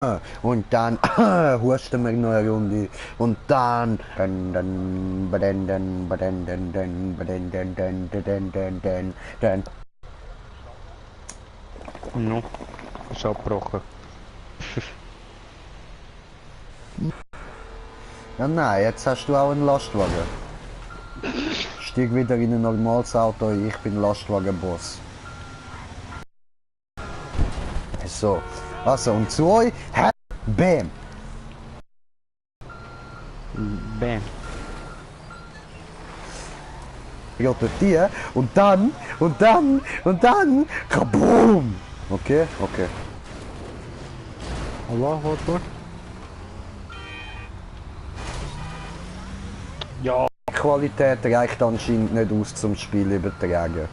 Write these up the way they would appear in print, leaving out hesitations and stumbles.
Und dann husten wir noch eine Runde. Und dann. No, ist abgebrochen. Ja, nein, jetzt hast du auch einen Lastwagen. Stieg wieder in ein normales Auto, ich bin Lastwagenboss. So, also und zu euch, bam! Bam. Rotieren und dann, kaboom! Okay, okay. Allahu Akbar. Ja. Die Qualität reicht anscheinend nicht aus zum Spiel übertragen.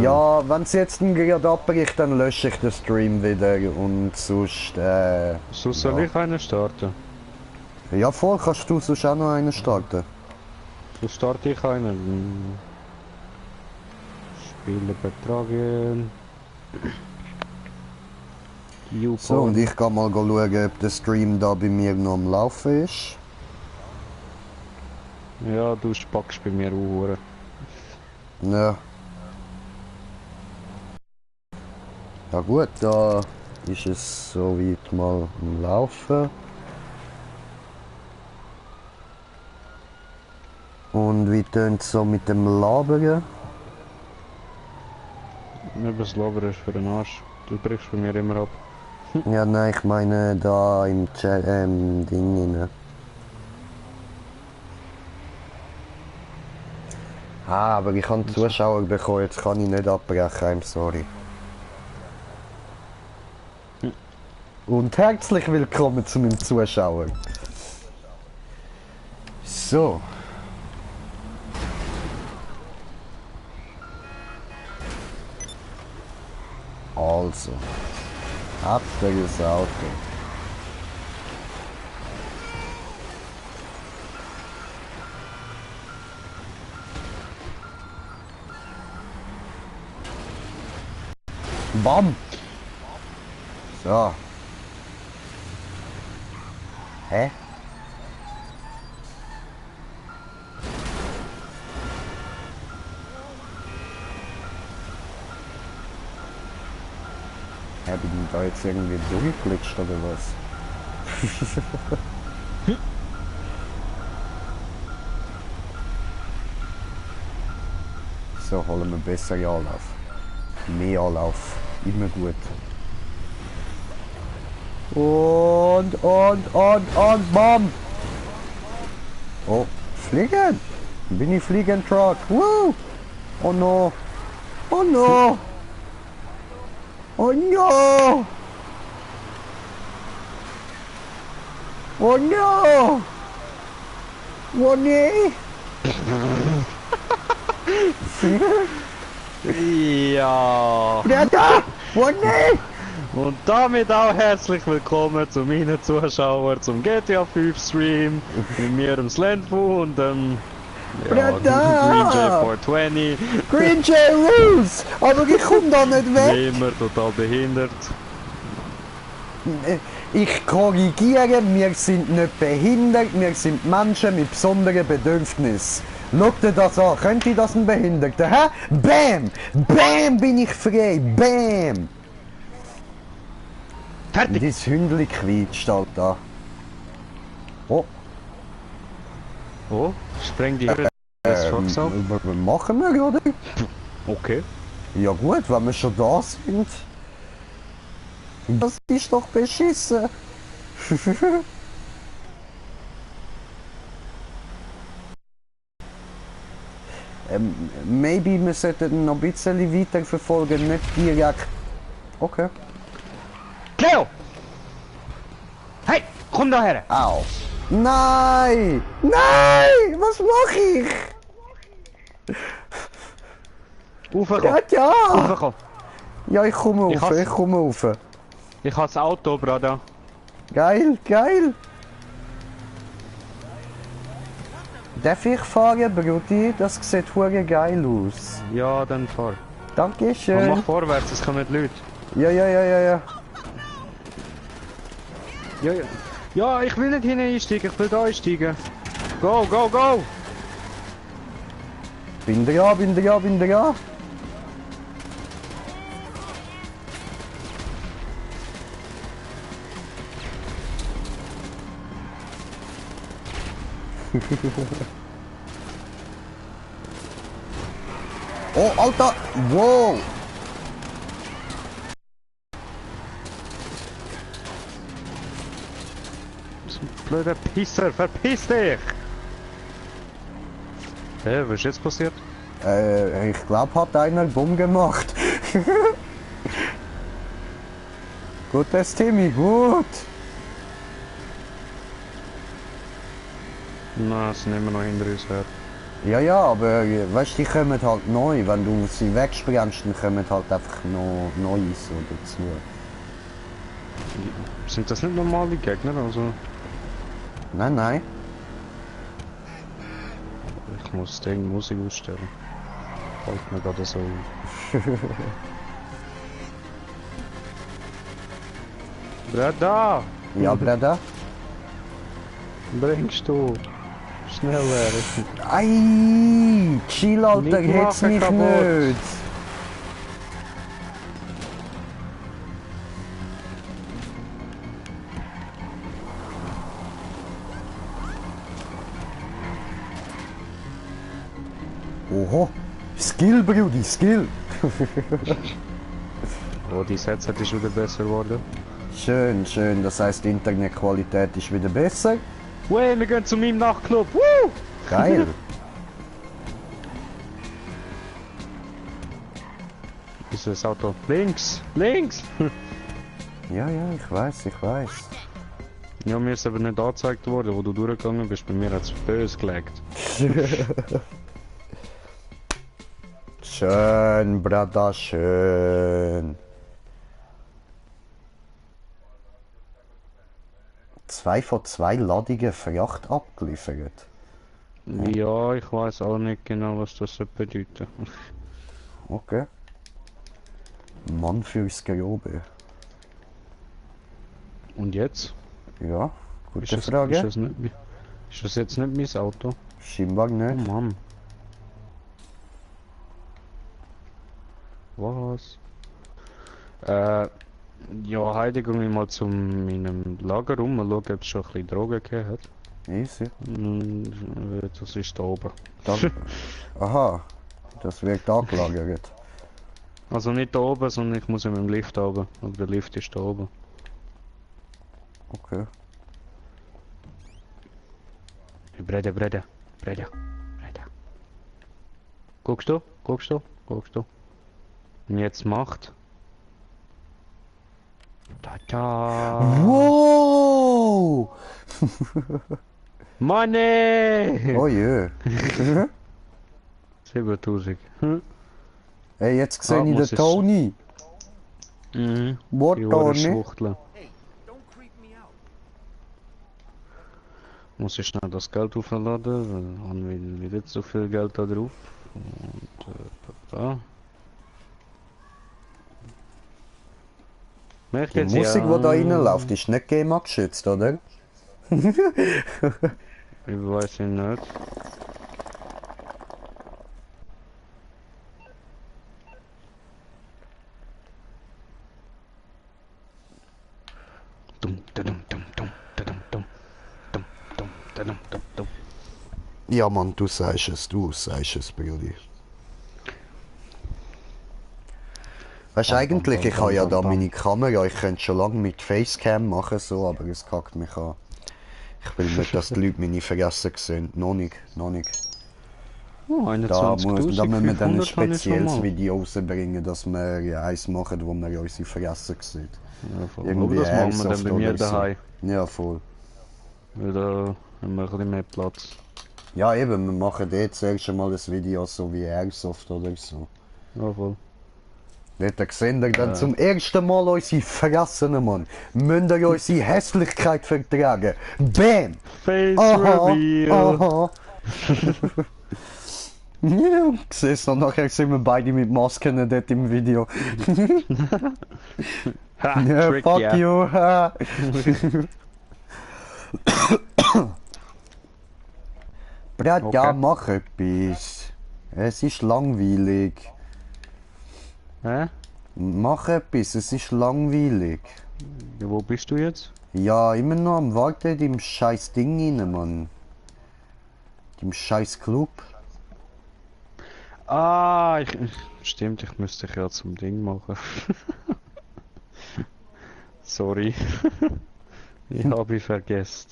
Ja, wenn es jetzt gerade abbricht, dann lösche ich den Stream wieder und sonst, So soll ja. ich einen starten? Ja, voll, kannst du sonst auch noch einen starten. So starte ich einen. Spiele betragen. So, und ich kann mal schauen, ob der Stream da bei mir noch am Laufen ist. Ja, du spackst bei mir Uhren. Ja. Ja gut, da ist es soweit mal am Laufen. Und wie tönt es so mit dem Labern? Nicht was Labern ist für den Arsch. Du brichst bei mir immer ab. Ja, nein, ich meine da im Chat, Ding rein. Ah, aber ich habe Zuschauer bekommen, jetzt kann ich nicht abbrechen, I'm sorry. Und herzlich willkommen zu meinem Zuschauer. So. Also. Abstegiges Auto. Bam! So. Hä? Bin ich da jetzt irgendwie durchgeglitscht oder was? So, holen wir bessere Anlauf. Mehr Anlauf. Immer gut. Und, bam! Oh, fliegen! Bin ich fliegen Truck? Woo! Oh no! Oh no! Oh no! Oh no! Oh nee! Ja! Da! Oh nee! Und damit auch herzlich willkommen zu meinen Zuschauern zum GTA 5 Stream mit mir, dem Slendfu und dem Green J 420. Green J Rules! Aber ich komme da nicht Wie weg! immer total behindert. Ich korrigiere, wir sind nicht behindert, wir sind Menschen mit besonderen Bedürfnissen. Schau dir das an, könnte das ein Behinderter, hä? Bam! Bam bin ich frei, bam! Fertig! Dieses Hündli quietscht, Alter. Oh. Oh, spreng die Trucks auf. Was machen wir gerade? Okay. Ja gut, wenn wir schon da sind. Das ist doch beschissen. Maybe wir sollten noch ein bisschen weiter verfolgen, nicht direkt. Okay. Cleo! Hey, komm da her! Au. Nein! Nein! Was mache ich? Raufkommen! Ja! Raufkommen! Ja, ich komme Ich rauf, hasse- ich komme rauf. Ich habe das Auto, Bruder. Geil, geil! Darf ich fahren, Brudi? Das sieht hure geil aus. Ja, dann fahr. Aber Dankeschön. mach vorwärts, es kommen Leute. Ja. Ja, ja. Ja, ich will nicht hinein einsteigen, ich will da einsteigen. Go, go, go! Bin da, bin da, bin da. Oh, Alter! Wow! Blöder Pisser, verpiss dich! Hä, was ist jetzt passiert? Ich glaube, hat einer Bumm gemacht. Gutes Timmy, gut. Na, es sind immer noch hinter uns her. Ja, ja, aber weißt du, die kommen halt neu. Wenn du sie wegsprengst, dann kommen halt einfach noch neue so dazu. Sind das nicht normale Gegner? Also, Nein, nein. ich muss die Musik ausstellen. Fällt mir gerade so ein. Brada! Ja, Bruder. Bringst du? Schneller! Ei, chill, Alter, Nicht hetz machen mich kaputt. nicht. Oho, Skill, Brudi, Skill. Oh, die Headset ist wieder besser geworden. Schön, schön, das heißt, die Internetqualität ist wieder besser. Wey, wir gehen zu meinem Nachtclub! Woo! Geil. Ist das Auto? Links! Links! Ja, ja, ich weiß, ich weiß. Ja, mir ist aber nicht angezeigt worden, wo du durchgegangen bist. Bei mir hat es böse gelegt. Schön, Bruder, schön. 2 von 2 Ladungen Fracht abgeliefert. Ja, ich weiß auch nicht genau, was das bedeutet. Okay. Mann fürs Grobe. Und jetzt? Ja, gute Ist Frage. Ist das jetzt nicht mein Auto? Scheinbar Oh nicht. Mann. Was? Ja, heute gehen wir mal zu meinem Lager rum, mal schauen, ob es schon ein bisschen Drogen gegeben hat. Easy. Das ist da oben. Das, aha, das wird angelagert. Also nicht da oben, sondern ich muss in meinem Lift oben. Und der Lift ist da oben. Okay. Breda. Guckst du? Und jetzt macht. Tada! Wow! Money! Oh je. 7000. Hey, jetzt sehe ich den muss ich- Tony. Mhm. What, Die Tony? Schwuchtel. Muss ich schnell das Geld aufladen, weil haben wir wieder so viel Geld da drauf. Und da. Merkt Die jetzt Musik, ja, die da reinläuft, ist nicht GEMA geschützt, oder? Ich weiß nicht. Ja, Mann, du sagst es, Brudi. Weißt du, eigentlich, ich habe ja da meine Kamera, ich könnte schon lange mit Facecam machen, so, aber es kackt mich an. Ich will nicht, dass die Leute meine Fresse sehen. Noch nicht. Oh, Da 21.500 müssen wir dann ein habe ich schon spezielles mal. Video rausbringen, dass wir ja eins machen, wo man unsere Fresse sieht. Ja, voll. Irgendwie Aber das machen wir dann Airsoft bei mir oder so. daheim. Ja, voll. Weil da haben wir ein bisschen mehr Platz. Ja, eben, wir machen dort zuerst einmal ein Video so wie Airsoft oder so. Ja, voll. Dort sehen wir dann zum ersten Mal unsere Fressen, Mann. Müsst ihr unsere Hässlichkeit vertragen. Bam! Face Aha, Reveal! aha. Ja, siehst du, nachher sind wir beide mit Masken dort im Video. Ha, Ja, trick, fuck ja. you. ha. Brett, ja, Okay. mach etwas. Es ist langweilig. Hä? Mach etwas, es ist langweilig. Ja, wo bist du jetzt? Ja, immer noch am Warten im scheiß Ding rein, Mann. Im scheiß Club. Ah, stimmt, ich müsste dich ja zum Ding machen. Sorry. Ich habe ich vergessen.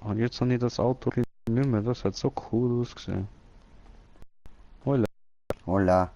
Und jetzt habe ich das Auto nicht mehr. Das hat so cool ausgesehen. Hola.